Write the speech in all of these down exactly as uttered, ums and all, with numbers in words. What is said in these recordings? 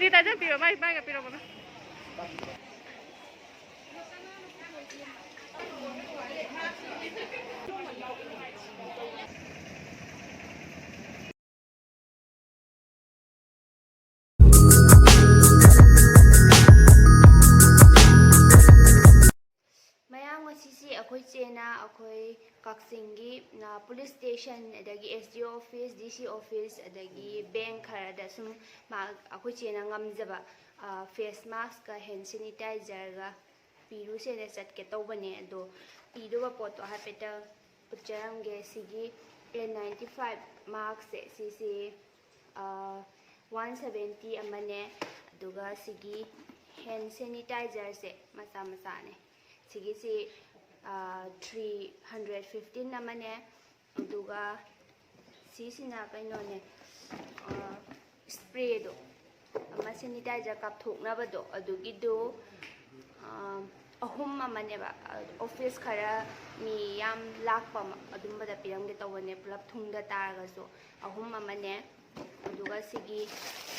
Sanitizer ꯄꯤꯔꯣ, ꯃꯥꯏ, ꯃꯥꯏꯒ ꯄꯤꯔꯣ, ꯃꯃꯥ꯫ ꯃꯌꯥꯝ, ꯉꯁꯤꯁꯤ ꯑꯩꯈꯣꯏ ꯆꯦꯅ ꯑꯩꯈꯣꯏ ꯀꯛꯆꯤꯡꯒꯤ, ꯑ, ꯄꯨꯂꯤꯁ ꯁ꯭ꯇꯦꯁꯟ, ꯑꯗꯒꯤ ꯑꯦꯁ ꯗꯤ ꯑꯣ ꯑꯣꯐꯤꯁ, ꯗꯤ ꯁꯤ ꯑꯣꯐꯤꯁ, ꯑꯗꯒꯤ ꯕꯦꯡ ꯈꯔꯗ ꯁꯨꯝ ꯃꯥ, ꯑꯩꯈꯣꯏ ꯆꯦꯅ ꯉꯝꯖꯕ, ꯑ, ꯐꯦꯁ ꯃꯥꯛꯁꯀ ꯍꯦꯟ ꯁꯦꯅꯤꯇꯥꯏꯖꯔꯒ ꯄꯤꯔꯨꯁꯦꯅ ꯆꯠꯀꯦ ꯇꯧꯕꯅꯦ꯫ ꯑꯗꯣ ꯄꯤꯗꯧꯕ ꯄꯣꯠꯇꯣ ꯍꯥꯏꯐꯦꯠꯇ ꯎꯠꯆꯔꯝꯒꯦ꯫ ꯁꯤꯒꯤ ꯑꯦꯟ ꯅꯥꯏꯟꯇꯤ ꯐꯥꯏꯚ ꯃꯥꯛꯁꯁꯦ, ꯁꯤꯁꯤ, ꯑ, ꯋꯥꯟ ꯁꯚꯦꯟꯇꯤ ꯑꯃꯅꯦ, ꯑꯗꯨꯒ ꯁꯤꯒꯤ ꯍꯦꯟ ꯁꯦꯅꯤꯇꯥꯏꯖꯔꯁꯦ ꯃꯆꯥ ꯃꯆꯥꯅꯦ, ꯁꯤꯒꯤꯁꯤ, ꯑ, ꯊ꯭ꯔꯤ ꯍꯟꯗ꯭ꯔꯦꯠ ꯐꯤꯐꯇꯤꯟ ꯑꯃꯅꯦ, ꯑꯗꯨꯒ ꯁꯤꯁꯤꯅ ꯀꯩꯅꯣꯅꯦ, ꯑ, ꯏꯁꯄ꯭ꯔꯦꯗꯣ, ꯑꯃ ꯁꯦꯅꯤꯇꯥꯏꯖꯔ ꯀꯥꯞꯊꯣꯛꯅꯕꯗꯣ, ꯑꯗꯨꯒꯤꯗꯨ, ꯑ, ꯑꯍꯨꯝ ꯑꯃꯅꯦꯕ, ꯑ, ꯑꯣꯐꯤꯁ ꯈꯔ ꯃꯤ ꯌꯥꯝ ꯂꯥꯛꯄ ꯑꯃ, ꯑꯗꯨꯝꯕꯗ ꯄꯤꯔꯝꯒꯦ ꯇꯧꯕꯅꯦ, ꯄꯨꯂꯞ ꯊꯨꯡꯗ ꯇꯥꯔꯒꯁꯨ ꯑꯍꯨꯝ ꯑꯃꯅꯦ꯫ ꯑꯗꯨꯒ ꯁꯤꯒꯤ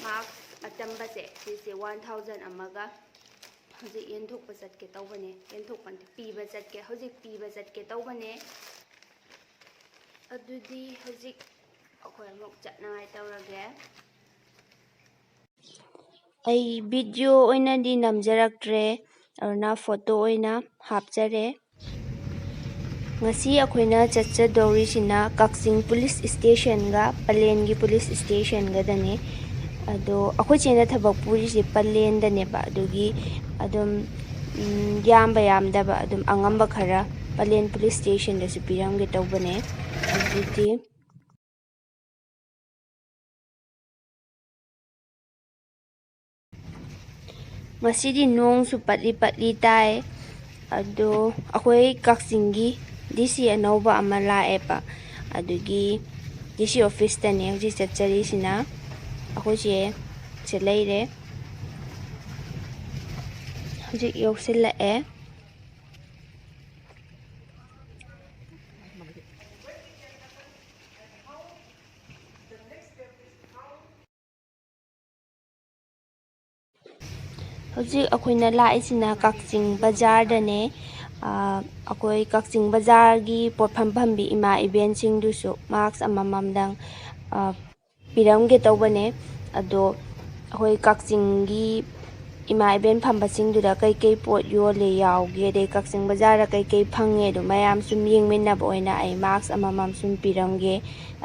ꯃꯥꯛꯁ ꯑꯆꯝꯕꯁꯦ, ꯁꯤꯁꯦ ꯋꯥꯟ ꯊꯥꯎꯖꯟ ꯑꯃꯒ ꯍꯧꯖꯤꯛ ꯌꯦꯟꯊꯣꯛꯄ ꯆꯠꯀꯦ ꯇꯧꯕꯅꯦ, ꯌꯦꯟꯊꯣꯛꯄ ꯅꯠꯇꯦ, ꯄꯤꯕ ꯆꯠꯀꯦ, ꯍꯧꯖꯤꯛ ꯄꯤꯕ ꯆꯠꯀꯦ ꯇꯧꯕꯅꯦ꯫ ꯑꯗꯨꯗꯤ ꯍꯧꯖꯤꯛ ꯑꯩꯈꯣꯏ ꯑꯃꯨꯛ ꯆꯠꯅꯉꯥꯏ ꯇꯧꯔꯒꯦ꯫ ꯑꯩ ꯚꯤꯗꯤꯑꯣ ꯑꯣꯏꯅꯗꯤ ꯅꯝꯖꯔꯛꯇ꯭ꯔꯦ, ꯑꯗꯨꯅ ꯐꯣꯇꯣ ꯑꯣꯏꯅ ꯍꯥꯞꯆꯔꯦ꯫ ꯉꯁꯤ ꯑꯩꯈꯣꯏꯅ ꯆꯠꯆꯗꯧꯔꯤꯁꯤꯅ ꯀꯛꯆꯤꯡ ꯄꯨꯂꯤꯁ ꯁ꯭ꯇꯦꯁꯟꯒ ꯄꯂꯦꯟꯒꯤ ꯄꯨꯂꯤꯁ ꯁ꯭ꯇꯦꯁꯟꯒꯗꯅꯦ꯫ ꯑꯗꯣ ꯑꯩꯈꯣꯏ ꯆꯦꯅ ꯊꯕꯛ ꯄꯨꯔꯤꯁꯦ ꯄꯂꯦꯟꯗꯅꯦꯕ, ꯑꯗꯨꯒꯤ ꯑꯗꯨꯝ, ꯎꯝ, ꯌꯥꯝꯕ ꯌꯥꯝꯗꯕ ꯑꯗꯨꯝ ꯑꯉꯝꯕ ꯈꯔ ꯄꯂꯦꯟ ꯄꯨꯂꯤꯁ ꯁ꯭ꯇꯦꯁꯟꯗꯁꯨ ꯄꯤꯔꯝꯒꯦ ꯇꯧꯕꯅꯦ꯫ ꯑꯗꯨꯗꯤ ꯉꯁꯤꯗꯤ ꯅꯣꯡꯁꯨ ꯄꯠꯂꯤ ꯄꯠꯂꯤ ꯇꯥꯏ꯫ ꯑꯗꯣ ꯑꯩꯈꯣꯏ ꯀꯛꯆꯤꯡꯒꯤ ꯗꯤ ꯁꯤ ꯑꯅꯧꯕ ꯑꯃ ꯂꯥꯛꯑꯦꯕ, ꯑꯗꯨꯒꯤ ꯗꯤ ꯁꯤ ꯑꯣꯐꯤꯁꯇꯅꯦ ꯍꯧꯖꯤꯛ ꯆꯠꯆꯔꯤꯁꯤꯅ꯫ ꯑꯩꯈꯣꯏ ꯆꯦ ꯁꯤ ꯂꯩꯔꯦ, ꯍꯧꯖꯤꯛ ꯌꯧꯁꯤꯜꯂꯛꯑꯦ꯫ ꯍꯧꯖꯤꯛ ꯑꯩꯈꯣꯏꯅ ꯂꯥꯛꯏꯁꯤꯅ ꯀꯛꯆꯤꯡ ꯕꯖꯥꯔꯗꯅꯦ꯫ ꯑ, ꯑꯩꯈꯣꯏ ꯀꯛꯆꯤꯡ ꯕꯖꯥꯔꯒꯤ ꯄꯣꯠꯐꯝ ꯐꯝꯕꯤ ꯏꯃꯥ ꯏꯕꯦꯟꯁꯤꯡꯗꯨꯁꯨ mask ꯑꯃꯃꯝꯗꯪ, ꯑ, ꯄꯤꯔꯝꯒꯦ ꯇꯧꯕꯅꯦ꯫ ꯑꯗꯣ ꯑꯩꯈꯣꯏ ꯀꯛꯆꯤꯡꯒꯤ ꯏꯃꯥ ꯏꯕꯦꯟ ꯐꯝꯕꯁꯤꯡꯗꯨꯗ ꯀꯩꯀꯩ ꯄꯣꯠ ꯌꯣꯜꯂꯤ ꯌꯥꯎꯒꯦ, ꯑꯗꯩ ꯀꯛꯆꯤꯡ ꯕꯖꯥꯔꯗ ꯀꯩꯀꯩ ꯐꯪꯉꯦ, ꯑꯗꯨ ꯃꯌꯥꯝ ꯁꯨꯝ ꯌꯦꯡꯃꯤꯟꯅꯕ ꯑꯣꯏꯅ ꯑꯩ mask ꯑꯃꯃꯝ ꯁꯨꯝ ꯄꯤꯔꯝꯒꯦ꯫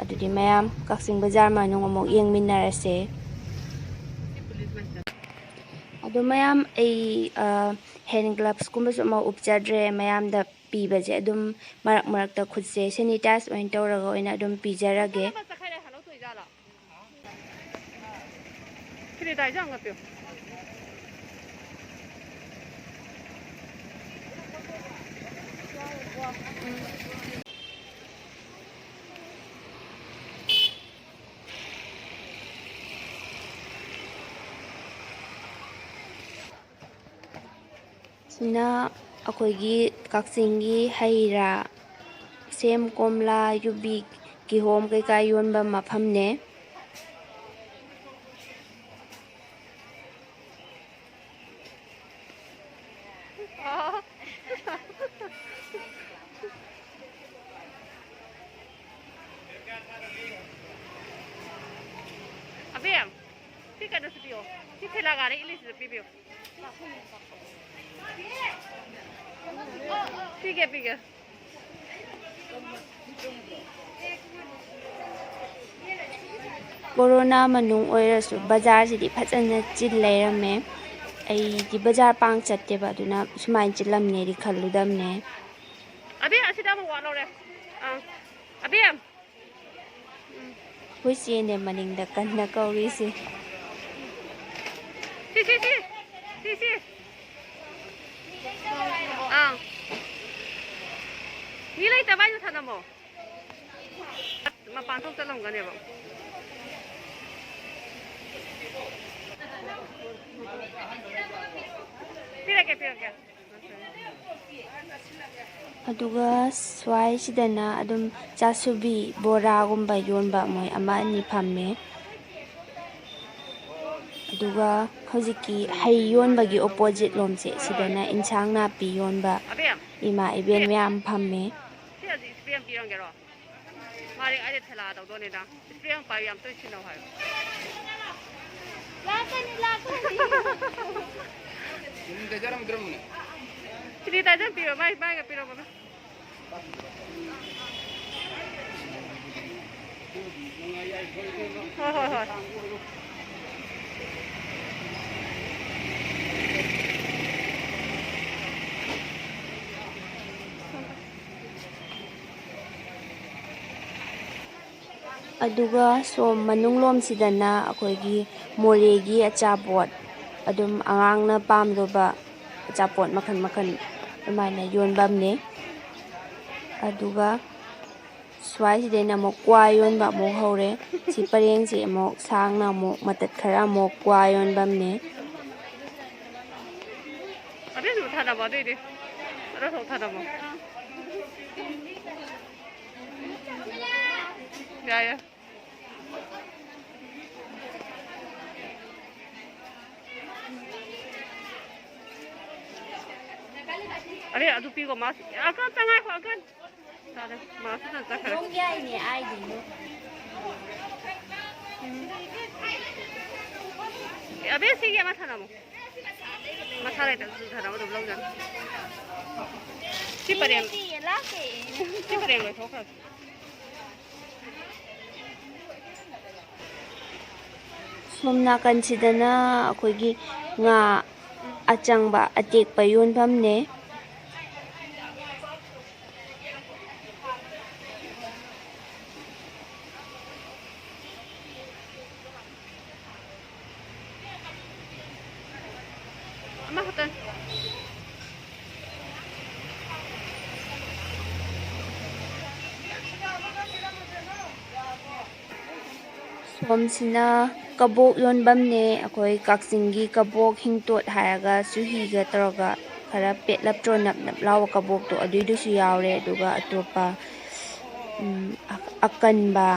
ꯑꯗꯨꯗꯤ ꯃꯌꯥꯝ ꯀꯛꯆꯤꯡ ꯕꯖꯥꯔ ꯃꯅꯨꯡ ꯑꯃꯨꯛ ꯌꯦꯡꯃꯤꯟꯅꯔꯁꯦ꯫ ꯑꯗꯣ ꯃꯌꯥꯝ, ꯑꯩ, ꯑ, hand gloves ꯀꯨꯝꯕꯁꯨ ꯑꯃ ꯎꯞꯆꯗ꯭ꯔꯦ꯫ ꯃꯌꯥꯝꯗ ꯄꯤꯕꯁꯦ ꯑꯗꯨꯝ ꯃꯔꯛ ꯃꯔꯛꯇ ꯈꯨꯠꯁꯦ sanitize ꯑꯣꯏꯅ ꯇꯧꯔꯒ ꯑꯣꯏꯅ ꯑꯗꯨꯝ ꯄꯤꯖꯔꯒꯦ꯫ ꯁꯤꯅ ꯑꯩꯈꯣꯏꯒꯤ ꯀꯛꯆꯤꯡꯒꯤ ꯍꯩ ꯔꯥ, ꯁꯦꯝ, ꯀꯣꯝꯂꯥ, ꯌꯨꯕꯤ, ꯀꯤꯍꯣꯝ ꯀꯩꯀꯥ ꯌꯣꯟꯕ ꯃꯐꯝꯅꯦ꯫ ꯑꯕꯦꯝ, ꯁꯤ ꯀꯩꯅꯣꯁꯤ ꯄꯤꯌꯣ꯫ ꯁꯤ ꯊꯦꯂꯥ ꯒꯥꯔꯤ ꯏꯜꯂꯤꯁꯤꯗ ꯄꯤꯕꯤꯌꯨ꯫ ꯄꯤꯒꯦ, ꯄꯤꯒꯦ꯫ ꯀꯣꯔꯣꯅꯥ ꯃꯅꯨꯡ ꯑꯣꯏꯔꯁꯨ ꯕꯖꯥꯔꯁꯤꯗꯤ ꯐꯖꯅ ꯆꯤꯜ ꯂꯩꯔꯝꯃꯦ꯫ ꯑꯩꯗꯤ ꯕꯖꯥꯔ ꯄꯥꯡ ꯆꯠꯇꯦꯕ, ꯑꯗꯨꯅ ꯁꯨꯃꯥꯏꯅ ꯆꯤꯜꯂꯝꯅꯦꯗꯤ ꯈꯜꯂꯨꯗꯕꯅꯦ꯫ ꯑꯕꯦꯝ, ꯑꯁꯤꯗ ꯑꯃꯨꯛ ꯋꯥꯠꯍꯧꯔꯦ꯫ ꯑꯥ꯫ ꯑꯕꯦꯝ! ꯑꯩꯈꯣꯏ ꯆꯦꯅꯦ ꯃꯅꯤꯡꯗ ꯀꯟꯅ ꯀꯧꯔꯤꯁꯦ꯫ ꯁꯤ, ꯁꯤ, ꯁꯤ꯫ ꯁꯤ, ꯁꯤ꯫ ꯑꯥ꯫ ꯃꯤ ꯂꯩꯇꯕ ꯍꯥꯏꯗꯣ ꯊꯅꯝꯃꯣ꯫ ꯃꯄꯥꯟ ꯊꯣꯛ ꯆꯠꯂꯝꯒꯅꯦꯕ꯫ ꯄꯤꯔꯛꯀꯦ, ꯄꯤꯔꯛꯀꯦ꯫ ꯑꯗꯨꯒ ꯁ꯭ꯋꯥꯏꯁꯤꯗꯅ ꯑꯗꯨꯝ ꯆꯥꯁꯨꯕꯤ ꯕꯣꯔꯥꯒꯨꯝꯕ ꯌꯣꯟꯕ ꯃꯣꯏ ꯑꯃ ꯑꯅꯤ ꯐꯝꯃꯦ꯫ ꯑꯗꯨꯒ ꯍꯧꯖꯤꯛꯀꯤ ꯍꯩ ꯌꯣꯟꯕꯒꯤ ꯑꯣꯄꯣꯖꯤꯠ ꯂꯣꯝꯁꯦ, ꯁꯤꯗꯅ ꯏꯟꯁꯥꯡ ꯅꯥꯄꯤ ꯌꯣꯟꯕ ꯏꯃꯥ ꯏꯕꯦꯟ ꯃꯌꯥꯝ ꯐꯝꯃꯦ꯫ ꯁꯤ ꯍꯧꯖꯤꯛ ꯏꯁꯄ꯭ꯔꯦ ꯑꯃ ꯄꯤꯔꯝꯒꯦꯔꯣ? ꯃꯥꯗꯤ ꯑꯩꯗꯤ ꯊꯦꯂꯥ ꯇꯧꯗꯣꯏꯅꯤꯗ꯫ ꯏꯁꯄ꯭ꯔꯦ ꯑꯃ ꯄꯥꯏꯌꯨ, ꯌꯥꯝ ꯇꯣꯏꯅ ꯁꯤꯖꯤꯟꯅꯧ ꯍꯥꯏꯌꯨ꯫ ꯂꯥꯛꯀꯅꯤ, ꯂꯥꯛꯀꯅꯤ꯫ ꯁꯦꯅꯤꯇꯥꯏꯖꯔ ꯄꯤꯔꯣ, ꯃꯥꯏ, ꯃꯥꯏꯒ ꯄꯤꯔꯣ, ꯕꯕꯥ꯫ ꯍꯣꯏ, ꯍꯣꯏ, ꯍꯣꯏ꯫ ꯑꯗꯨꯒ ꯁꯣꯝ ꯃꯅꯨꯡꯂꯣꯝꯁꯤꯗꯅ ꯑꯩꯈꯣꯏꯒꯤ ꯃꯣꯔꯦꯒꯤ ꯑꯆꯥꯄꯣꯠ, ꯑꯗꯨꯝ ꯑꯉꯥꯡꯅ ꯄꯥꯝꯗꯧꯕ ꯑꯆꯥꯄꯣꯠ ꯃꯈꯜ ꯃꯈꯜ ꯑꯗꯨꯃꯥꯏꯅ ꯌꯣꯟꯐꯝꯅꯦ꯫ ꯑꯗꯨꯒ ꯁ꯭ꯋꯥꯏꯁꯤꯗꯩꯅ ꯑꯃꯨꯛ ꯀ꯭ꯋꯥ ꯌꯣꯟꯕ ꯑꯃꯨꯛ ꯍꯧꯔꯦ꯫ ꯁꯤ ꯄꯔꯦꯡꯁꯤ ꯑꯃꯨꯛ ꯁꯥꯡꯅ ꯑꯃꯨꯛ ꯃꯇꯠ ꯈꯔ ꯑꯃꯨꯛ ꯀ꯭ꯋꯥ ꯌꯣꯟꯐꯝꯅꯦ꯫ ꯑꯗꯨꯏꯁꯨ ꯊꯥꯅꯕ, ꯑꯗꯨꯏꯗꯤ ꯑꯗꯣ ꯊꯣꯛ ꯊꯥꯅꯕ꯫ ꯌꯥꯏ, ꯌꯥꯏ꯫ ꯑꯔꯦ, ꯑꯗꯨ ꯄꯤꯈꯣ, ꯃꯥ ꯑꯀꯟ ꯉꯥꯏꯈꯣ, ꯑꯀꯟ꯫ ꯇꯥꯗꯦ, ꯃꯥꯁꯨ ꯅꯪ ꯆꯠꯈ꯭ꯔꯦ꯫ ꯌꯣꯡ ꯌꯥꯏꯅꯦ, ꯑꯥꯏꯗꯩꯅꯣ꯫ ꯎꯝ꯫ ꯑꯕꯦ, ꯁꯤꯒꯤ ꯑꯃ ꯊꯥꯅꯃꯣ꯫ ꯃꯁꯥ ꯂꯩꯇꯕꯁꯨ ꯊꯥꯅꯕ ꯑꯗꯨꯝ ꯂꯧꯖꯅꯤ꯫ ꯁꯤ ꯄꯔꯦꯡ, ꯄꯤꯔꯗꯤ ꯂꯥꯛꯀꯦ꯫ ꯁꯤ ꯄꯔꯦꯡ ꯂꯣꯏꯊꯣꯛꯈ꯭ꯔꯒꯦ꯫ ꯁꯣꯝ ꯅꯥꯀꯟꯁꯤꯗꯅ ꯑꯩꯈꯣꯏꯒꯤ ꯉꯥ ꯑꯆꯪꯕ ꯑꯇꯦꯛꯄ ꯌꯣꯟꯐꯝꯅꯦ꯫ ꯑꯃꯈꯛꯇꯪ꯫ ꯁꯣꯝꯁꯤꯅ ꯀꯕꯣꯛ ꯌꯣꯟꯐꯝꯅꯦ꯫ ꯑꯩꯈꯣꯏ ꯀꯛꯆꯤꯡꯒꯤ ꯀꯕꯣꯛ ꯍꯤꯡꯇꯣꯠ ꯍꯥꯏꯔꯒ ꯆꯨꯍꯤꯒ ꯇꯧꯔꯒ ꯈꯔ ꯄꯦꯠꯂꯞ ꯇ꯭ꯔꯣ ꯅꯞ ꯅꯞ ꯂꯥꯎꯕ ꯀꯕꯣꯛꯇꯣ, ꯑꯗꯨꯏꯗꯨꯁꯨ ꯌꯥꯎꯔꯦ꯫ ꯑꯗꯨꯒ ꯑꯇꯣꯞꯄ, ꯎꯝ, ꯑ-, ꯑꯀꯟꯕ,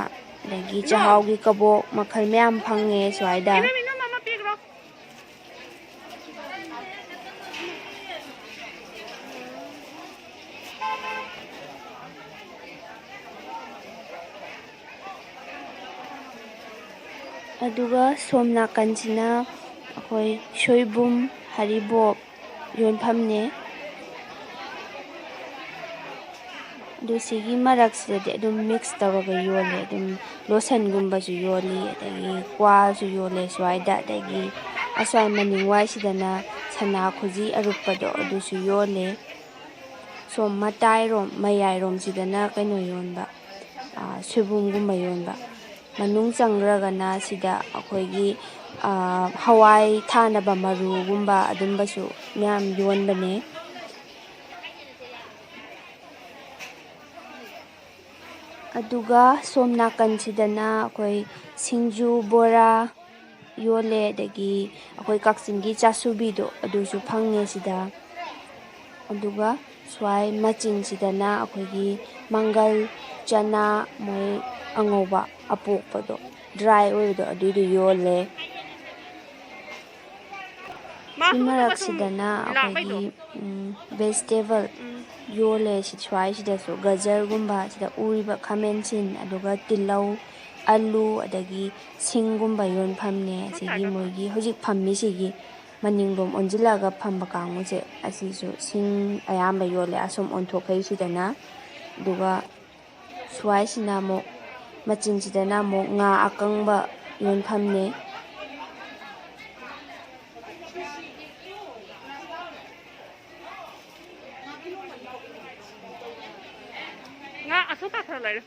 ꯑꯗꯒꯤ ꯆꯥꯛꯍꯥꯎꯒꯤ ꯀꯕꯣꯛ ꯃꯈꯜ ꯃꯌꯥꯝ ꯐꯪꯉꯦ ꯁ꯭ꯋꯥꯏꯗ꯫ ꯏꯅꯝ, ꯏꯅꯝ, ꯑꯃ ꯄꯤꯈ꯭ꯔꯣ꯫ ꯑꯗꯨꯒ ꯁꯣꯝ ꯅꯥꯀꯟꯁꯤꯅ ꯑꯩꯈꯣꯏ ꯁꯣꯏꯕꯨꯝ, ꯍꯔꯤꯕꯣꯞ ꯌꯣꯟꯐꯝꯅꯦ꯫ ꯑꯗꯨ ꯁꯤꯒꯤ ꯃꯔꯛꯁꯤꯗꯗꯤ ꯑꯗꯨꯝ ꯃꯤꯛꯁ ꯇꯧꯔꯒ ꯌꯣꯜꯂꯦ꯫ ꯑꯗꯨꯝ ꯂꯣꯁꯟꯒꯨꯝꯕꯁꯨ ꯌꯣꯜꯂꯤ, ꯑꯗꯒꯤ ꯀ꯭ꯋꯥꯁꯨ ꯌꯣꯜꯂꯦ ꯁ꯭ꯋꯥꯏꯗ, ꯑꯗꯒꯤ ꯑꯁ꯭ꯋꯥꯏ ꯃꯅꯤꯡꯋꯥꯏꯁꯤꯗꯅ ꯁꯅꯥ ꯈꯨꯖꯤ ꯑꯔꯨꯞꯄꯗꯣ ꯑꯗꯨꯁꯨ ꯌꯣꯜꯂꯦ꯫ ꯁꯣꯝ ꯃꯇꯥꯏꯔꯣꯝ, ꯃꯌꯥꯏꯔꯣꯝꯁꯤꯗꯅ ꯀꯩꯅꯣ ꯌꯣꯟꯕ, ꯁꯣꯏꯕꯨꯝꯒꯨꯝꯕ ꯌꯣꯟꯕ꯫ ꯃꯅꯨꯡ ꯆꯪꯈ꯭ꯔꯒꯅ ꯁꯤꯗ ꯑꯩꯈꯣꯏꯒꯤ ꯍꯋꯥꯏ ꯊꯥꯅꯕ ꯃꯔꯨꯒꯨꯝꯕ ꯑꯗꯨꯝꯕꯁꯨ ꯃꯌꯥꯝ ꯌꯣꯟꯕꯅꯦ꯫ ꯑꯗꯨꯒ ꯁꯣꯝ ꯅꯥꯀꯟꯁꯤꯗꯅ ꯑꯩꯈꯣꯏ ꯁꯤꯡꯖꯨ, ꯕꯣꯔꯥ ꯌꯣꯜꯂꯦ, ꯑꯗꯒꯤ ꯑꯩꯈꯣꯏ ꯀꯛꯆꯤꯡꯒꯤ ꯆꯥꯁꯨꯕꯤꯗꯣ ꯑꯗꯨꯁꯨ ꯐꯪꯉꯦ ꯁꯤꯗ꯫ ꯑꯗꯨꯒ ꯁ꯭ꯋꯥꯏ ꯃꯆꯤꯟꯁꯤꯗꯅ ꯑꯩꯈꯣꯏꯒꯤ ꯃꯪꯒꯜ, ꯆꯅꯥ, ꯃꯣꯏ ꯑꯉꯧꯕ ꯑꯄꯣꯛꯄꯗꯣ, ꯗ꯭ꯔꯥꯏ ꯑꯣꯏꯕꯗꯣ, ꯑꯗꯨꯏꯗꯨ ꯌꯣꯜꯂꯦ꯫ ꯁꯤ ꯃꯔꯛꯁꯤꯗꯅ ꯑꯩꯈꯣꯏꯒꯤ ꯚꯦꯖꯤꯇꯦꯕꯜ ꯌꯣꯜꯂꯦ꯫ ꯁ꯭ꯋꯥꯏꯁꯤꯗꯁꯨ ꯒꯖꯔꯒꯨꯝꯕ, ꯁꯤꯗ ꯎꯔꯤꯕ ꯈꯥꯃꯦꯟꯁꯤꯟ, ꯑꯗꯨꯒ ꯇꯤꯜꯍꯧ, ꯑꯂꯨ, ꯑꯗꯒꯤ ꯁꯤꯡꯒꯨꯝꯕ ꯌꯣꯟꯐꯝꯅꯦ꯫ ꯑꯁꯤꯒꯤ ꯃꯣꯏꯒꯤ ꯍꯧꯖꯤꯛ ꯐꯝꯃꯤꯁꯤꯒꯤ ꯃꯅꯤꯡꯂꯣꯝ ꯑꯣꯟꯁꯤꯜꯂꯒ ꯐꯝꯕ ꯀꯥꯡꯕꯨꯁꯦ, ꯑꯁꯤꯁꯨ ꯁꯤꯡ ꯑꯌꯥꯝꯕ ꯌꯣꯜꯂꯦ ꯑꯁꯣꯝ ꯑꯣꯟꯊꯣꯛꯈꯩꯁꯤꯗꯅ꯫ ꯑꯗꯨꯒ ꯁ꯭ꯋꯥꯏꯁꯤꯅ ꯑꯃꯨꯛ, ꯃꯆꯤꯟꯁꯤꯗꯅ ꯑꯃꯨꯛ ꯉꯥ ꯑꯀꯪꯕ ꯌꯣꯟꯐꯝꯅꯦ꯫ ꯉꯥ ꯑꯁꯨꯛ ꯇꯥꯊꯔ ꯂꯩꯔꯦ꯫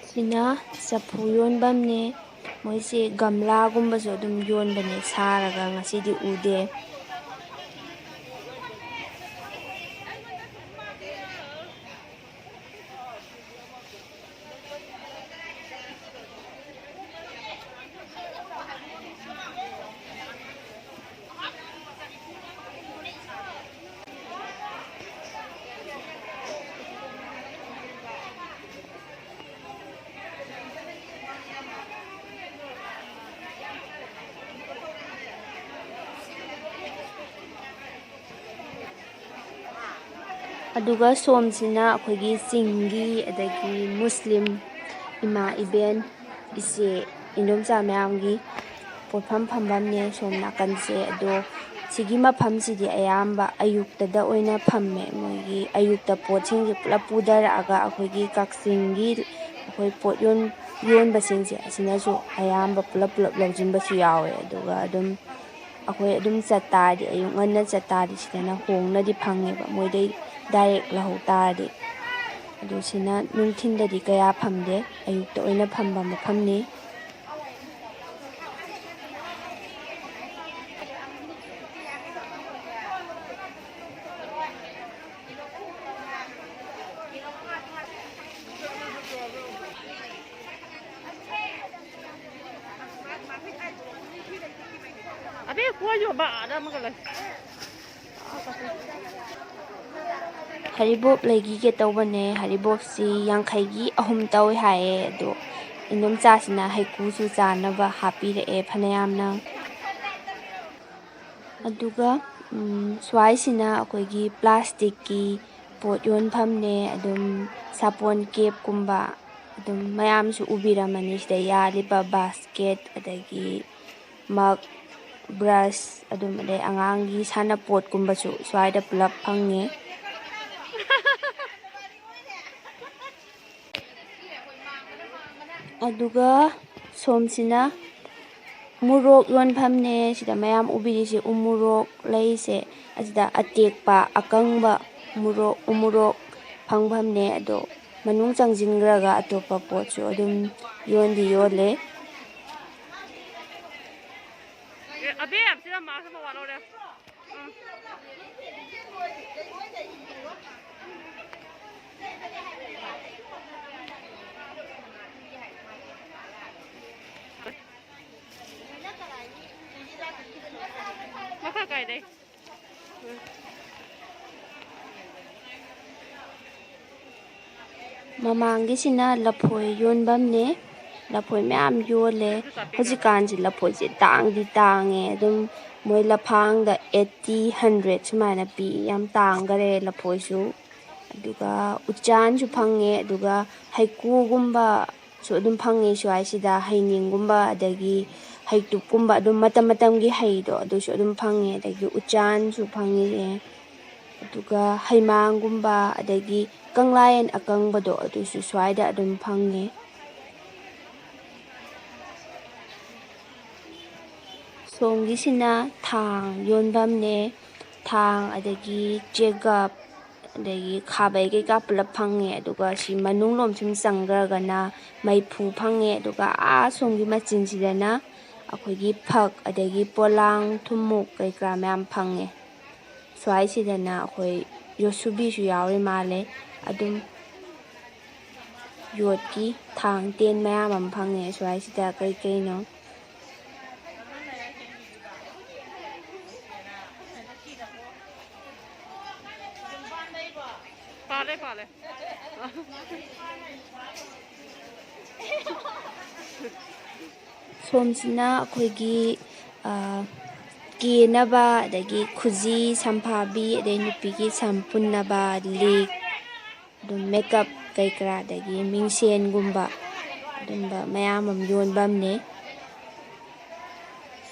ꯁꯤꯅ ꯆꯐꯨ ꯌꯣꯟꯐꯝꯅꯦ꯫ ꯃꯣꯏꯁꯦ ꯒꯝꯂꯥꯒꯨꯝꯕꯁꯨ ꯑꯗꯨꯝ ꯌꯣꯟꯕꯅꯦ ꯁꯥꯔꯒ, ꯉꯁꯤꯗꯤ ꯎꯗꯦ꯫ ꯑꯗꯨꯒ ꯁꯣꯝꯁꯤꯅ ꯑꯩꯈꯣꯏꯒꯤ ꯆꯤꯡꯒꯤ, ꯑꯗꯒꯤ ꯃꯨꯁꯂꯤꯝ ꯏꯃꯥ ꯏꯕꯦꯟ, ꯏꯆꯦ, ꯏꯟꯗꯣꯝꯆꯥ ꯃꯌꯥꯝꯒꯤ ꯄꯣꯠꯐꯝ ꯐꯝꯐꯝꯅꯦ꯫ ꯁꯣꯝ ꯅꯥꯀꯟꯁꯦ꯫ ꯑꯗꯣ ꯁꯤꯒꯤ ꯃꯐꯝꯁꯤꯗꯤ ꯑꯌꯥꯝꯕ ꯑꯌꯨꯛꯇꯗ ꯑꯣꯏꯅ ꯐꯝꯃꯦ꯫ ꯃꯣꯏꯒꯤ ꯑꯌꯨꯛꯇ ꯄꯣꯠꯁꯤꯡꯁꯦ ꯄꯨꯂꯞ ꯄꯨꯊꯔꯛꯑꯒ ꯑꯩꯈꯣꯏꯒꯤ ꯀꯛꯆꯤꯡꯒꯤ ꯑꯩꯈꯣꯏ ꯄꯣꯠ ꯌꯣꯟ-, ꯌꯣꯟꯕꯁꯤꯡꯁꯦ ꯑꯁꯤꯅꯁꯨ ꯑꯌꯥꯝꯕ ꯄꯨꯂꯞ ꯄꯨꯂꯞ ꯂꯧꯁꯤꯟꯕꯁꯨ ꯌꯥꯎꯋꯦ꯫ ꯑꯗꯨꯒ ꯑꯗꯨꯝ ꯑꯩꯈꯣꯏ ꯑꯗꯨꯝ ꯆꯠꯇꯥꯔꯗꯤ, ꯑꯌꯨꯛ ꯉꯟꯅ ꯆꯠꯇꯥꯔꯗꯤ ꯁꯤꯗꯅ ꯍꯣꯡꯅꯗꯤ ꯐꯪꯉꯦꯕ, ꯃꯣꯏꯗꯩ ꯗꯥꯏꯔꯦꯛ ꯂꯧꯍꯧ ꯇꯥꯔꯗꯤ꯫ ꯑꯗꯨ ꯁꯤꯅ ꯅꯨꯡꯊꯤꯟꯗꯗꯤ ꯀꯌꯥ ꯐꯝꯗꯦ, ꯑꯌꯨꯛꯇ ꯑꯣꯏꯅ ꯐꯝꯕ ꯃꯐꯝꯅꯤ꯫ ꯑꯕꯦ, ꯀꯣꯏꯌꯣꯕ, ꯑꯥꯗ ꯑꯃꯒ ꯂꯩ꯫ ꯍꯔꯤꯕꯣꯞ ꯂꯩꯈꯤꯒꯦ ꯇꯧꯕꯅꯦ꯫ ꯍꯔꯤꯕꯣꯞꯁꯤ ꯌꯥꯡꯈꯩꯒꯤ ꯑꯍꯨꯝ ꯇꯧꯏ ꯍꯥꯏꯌꯦ꯫ ꯑꯗꯣ ꯏꯟꯗꯣꯝꯆꯥꯁꯤꯅ ꯍꯩꯀꯨꯁꯨ ꯆꯥꯅꯕ ꯍꯥꯞꯄꯤꯔꯛꯑꯦ ꯐꯅꯌꯥꯝꯅ꯫ ꯑꯗꯨꯒ, ꯎꯝ, ꯁ꯭ꯋꯥꯏꯁꯤꯅ ꯑꯩꯈꯣꯏꯒꯤ ꯄ꯭ꯂꯥꯁꯇꯤꯛꯀꯤ ꯄꯣꯠ ꯌꯣꯟꯐꯝꯅꯦ꯫ ꯑꯗꯨꯝ ꯁꯥꯄꯣꯟ ꯀꯦꯞꯀꯨꯝꯕ, ꯑꯗꯨꯝ ꯃꯌꯥꯝꯁꯨ ꯎꯕꯤꯔꯝꯃꯅꯤ ꯁꯤꯗ ꯌꯥꯜꯂꯤꯕ ꯕꯥꯁꯀꯦꯠ, ꯑꯗꯒꯤ ꯃꯛ, ꯕ꯭ꯔꯁ, ꯑꯗꯨꯝ, ꯑꯗꯩ ꯑꯉꯥꯡꯒꯤ ꯁꯥꯟꯅꯄꯣꯠꯀꯨꯝꯕꯁꯨ ꯁ꯭ꯋꯥꯏꯗ ꯄꯨꯂꯞ ꯐꯪꯉꯦ꯫ ꯑꯗꯨꯒ ꯁꯣꯝꯁꯤꯅ ꯃꯣꯔꯣꯛ ꯌꯣꯟꯐꯝꯅꯦ꯫ ꯁꯤꯗ ꯃꯌꯥꯝ ꯎꯕꯤꯔꯤꯁꯦ ꯎ ꯃꯣꯔꯣꯛ ꯂꯩꯁꯦ꯫ ꯑꯁꯤꯗ ꯑꯇꯦꯛꯄ, ꯑꯀꯪꯕ ꯃꯣꯔꯣꯛ, ꯎ ꯃꯣꯔꯣꯛ ꯐꯪꯐꯝꯅꯦ꯫ ꯑꯗꯣ ꯃꯅꯨꯡ ꯆꯪꯁꯤꯟꯈ꯭ꯔꯒ ꯑꯇꯣꯞꯄ ꯄꯣꯠꯁꯨ ꯑꯗꯨꯝ ꯌꯣꯟꯗꯤ ꯌꯣꯜꯂꯦ꯫ ꯑꯦ, ꯑꯕꯦ, ꯁꯤꯗ ꯃꯥꯁꯨ ꯃꯋꯥ ꯂꯧꯔꯦ꯫ ꯎꯝ꯫ ꯃꯈꯥ ꯀꯥꯏꯗꯩ? ꯃꯃꯥꯡꯒꯤꯁꯤꯅ ꯂꯐꯣꯏ ꯌꯣꯟꯐꯝꯅꯦ꯫ ꯂꯐꯣꯏ ꯃꯌꯥꯝ ꯌꯣꯜꯂꯦ꯫ ꯍꯧꯖꯤꯛꯀꯥꯟꯁꯤ ꯂꯐꯣꯏꯁꯦ ꯇꯥꯡꯗꯤ ꯇꯥꯡꯉꯦ꯫ ꯑꯗꯨꯝ ꯃꯣꯏ ꯂꯐꯥꯡꯗ eighty, hundred ꯁꯨꯃꯥꯏꯅ ꯄꯤ꯫ ꯌꯥꯝ ꯇꯥꯡꯈꯔꯦ ꯂꯐꯣꯏꯁꯨ꯫ ꯑꯗꯨꯒ ꯎꯆꯥꯟꯁꯨ ꯐꯪꯉꯦ, ꯑꯗꯨꯒ ꯍꯩꯀꯨꯒꯨꯝꯕꯁꯨ ꯑꯗꯨꯝ ꯐꯪꯉꯦ ꯁ꯭ꯋꯥꯏꯁꯤꯗ, ꯍꯩꯅꯤꯡꯒꯨꯝꯕ, ꯑꯗꯒꯤ ꯍꯩꯇꯨꯞꯀꯨꯝꯕ, ꯑꯗꯨꯝ ꯃꯇꯝ ꯃꯇꯝꯒꯤ ꯍꯩꯗꯣ ꯑꯗꯨꯁꯨ ꯑꯗꯨꯝ ꯐꯪꯉꯦ, ꯑꯗꯒꯤ ꯎꯆꯥꯟꯁꯨ ꯐꯪꯉꯦ, ꯑꯗꯨꯒ ꯍꯩꯃꯥꯡꯒꯨꯝꯕ, ꯑꯗꯒꯤ ꯀꯪꯂꯥꯌꯦꯟ ꯑꯀꯪꯕꯗꯣ ꯑꯗꯨꯁꯨ ꯁ꯭ꯋꯥꯏꯗ ꯑꯗꯨꯝ ꯐꯪꯉꯦ꯫ ꯁꯣꯝꯒꯤꯁꯤꯅ ꯊꯥꯡ ꯌꯣꯟꯐꯝꯅꯦ꯫ ꯊꯥꯡ, ꯑꯗꯒꯤ ꯆꯦꯒꯞ, ꯑꯗꯒꯤ ꯈꯥꯕꯩ ꯀꯩꯀꯥ ꯄꯨꯂꯞ ꯐꯪꯉꯦ꯫ ꯑꯗꯨꯒ ꯁꯤ ꯃꯅꯨꯡꯂꯣꯝ ꯁꯨꯝ ꯆꯪꯈ꯭ꯔꯒꯅ ꯃꯩꯐꯨ ꯐꯪꯉꯦ꯫ ꯑꯗꯨꯒ ꯑꯥ ꯁꯣꯝꯒꯤ ꯃꯆꯤꯟꯁꯤꯗꯅ ꯑꯩꯈꯣꯏꯒꯤ ꯐꯛ, ꯑꯗꯒꯤ ꯄꯣꯂꯥꯡ, ꯊꯨꯝꯃꯣꯛ ꯀꯩꯀꯔꯥ ꯃꯌꯥꯝ ꯐꯪꯉꯦ꯫ ꯁ꯭ꯋꯥꯏꯁꯤꯗꯅ ꯑꯩꯈꯣꯏ ꯌꯣꯠꯁꯨꯕꯤꯁꯨ ꯌꯥꯎꯔꯤ ꯃꯥꯜꯂꯦ꯫ ꯑꯗꯨꯝ ꯌꯣꯠꯀꯤ ꯊꯥꯡ ꯇꯦꯟ ꯃꯌꯥꯝ ꯑꯃ ꯐꯪꯉꯦ ꯁ꯭ꯋꯥꯏꯁꯤꯗ꯫ ꯀꯩꯀꯩꯅꯣ? ꯄꯥꯜꯂꯦ, ꯄꯥꯜꯂꯦ꯫ ꯁꯣꯝꯁꯤꯅ ꯑꯩꯈꯣꯏꯒꯤ, ꯑ, ꯀꯦꯅꯕ, ꯑꯗꯒꯤ ꯈꯨꯖꯤ, ꯁꯝꯐꯥꯕꯤ, ꯑꯗꯩ ꯅꯨꯄꯤꯒꯤ ꯁꯝ ꯄꯨꯟꯅꯕ, ꯂꯤꯛ, ꯑꯗꯨꯝ ꯃꯦꯀꯞ ꯀꯩꯀꯔꯥ, ꯑꯗꯒꯤ ꯃꯤꯡꯁꯦꯟꯒꯨꯝꯕ, ꯑꯗꯨꯝꯕ ꯃꯌꯥꯝ ꯑꯃ ꯌꯣꯟꯐꯝꯅꯦ꯫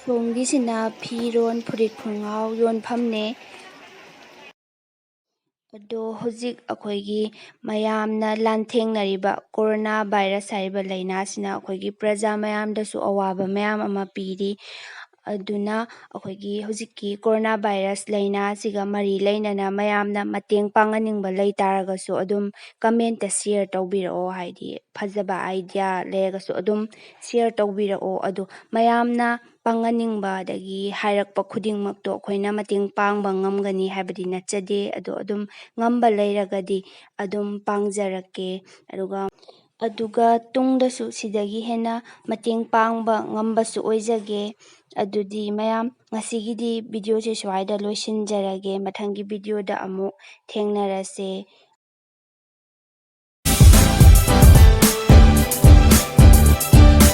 ꯁꯣꯝꯒꯤꯁꯤꯅ ꯐꯤꯔꯣꯟ, ꯐꯨꯔꯤꯠ, ꯈꯣꯡꯒ꯭ꯔꯥꯎ ꯌꯣꯟꯐꯝꯅꯦ꯫ ꯑꯗꯣ ꯍꯧꯖꯤꯛ ꯑꯩꯈꯣꯏꯒꯤ ꯃꯌꯥꯝꯅ ꯂꯥꯟꯊꯦꯡꯅꯔꯤꯕ ꯀꯣꯔꯣꯅꯥ ꯚꯥꯏꯔꯁ ꯍꯥꯏꯔꯤꯕ ꯂꯥꯏꯅꯥꯁꯤꯅ ꯑꯩꯈꯣꯏꯒꯤ ꯄ꯭ꯔꯖꯥ ꯃꯌꯥꯝꯗꯁꯨ ꯑꯋꯥꯕ ꯃꯌꯥꯝ ꯑꯃ ꯄꯤꯔꯤ꯫ ꯑꯗꯨꯅ ꯑꯩꯈꯣꯏꯒꯤ ꯍꯧꯖꯤꯛꯀꯤ ꯀꯣꯔꯣꯅꯥ ꯚꯥꯏꯔꯁ ꯂꯥꯏꯅꯥꯁꯤꯒ ꯃꯔꯤ ꯂꯩꯅꯅ ꯃꯌꯥꯝꯅ ꯃꯇꯦꯡ ꯄꯥꯡꯍꯟꯅꯤꯡꯕ ꯂꯩ ꯇꯥꯔꯒꯁꯨ ꯑꯗꯨꯝ ꯀꯃꯦꯟꯇ ꯁꯤꯌꯔ ꯇꯧꯕꯤꯔꯛꯑꯣ꯫ ꯍꯥꯏꯗꯤ ꯐꯖꯕ ꯑꯥꯏꯗꯤꯌꯥ ꯂꯩꯔꯒꯁꯨ ꯑꯗꯨꯝ ꯁꯤꯌꯔ ꯇꯧꯕꯤꯔꯛꯑꯣ꯫ ꯑꯗꯣ ꯃꯌꯥꯝꯅ ꯄꯥꯡꯍꯟꯅꯤꯡꯕ ꯑꯗꯒꯤ ꯍꯥꯏꯔꯛꯄ ꯈꯨꯗꯤꯡꯃꯛꯇꯣ ꯑꯩꯈꯣꯏꯅ ꯃꯇꯦꯡ ꯄꯥꯡꯕ ꯉꯝꯒꯅꯤ ꯍꯥꯏꯕꯗꯤ ꯅꯠꯆꯗꯦ꯫ ꯑꯗꯣ ꯑꯗꯨꯝ ꯉꯝꯕ ꯂꯩꯔꯒꯗꯤ ꯑꯗꯨꯝ ꯄꯥꯡꯖꯔꯛꯀꯦ꯫ ꯑꯗꯨꯒ, ꯑꯗꯨꯒ ꯇꯨꯡꯗꯁꯨ ꯁꯤꯗꯒꯤ ꯍꯦꯟꯅ ꯃꯇꯦꯡ ꯄꯥꯡꯕ ꯉꯝꯕꯁꯨ ꯑꯣꯏꯖꯒꯦ꯫ ꯑꯗꯨꯗꯤ ꯃꯌꯥꯝ, ꯉꯁꯤꯒꯤꯗꯤ ꯚꯤꯗꯤꯑꯣꯁꯦ ꯁ꯭ꯋꯥꯏꯗ ꯂꯣꯏꯁꯤꯟꯖꯔꯒꯦ꯫ ꯃꯊꯪꯒꯤ ꯚꯤꯗꯤꯑꯣꯗ ꯑꯃꯨꯛ ꯊꯦꯡꯅꯔꯁꯦ꯫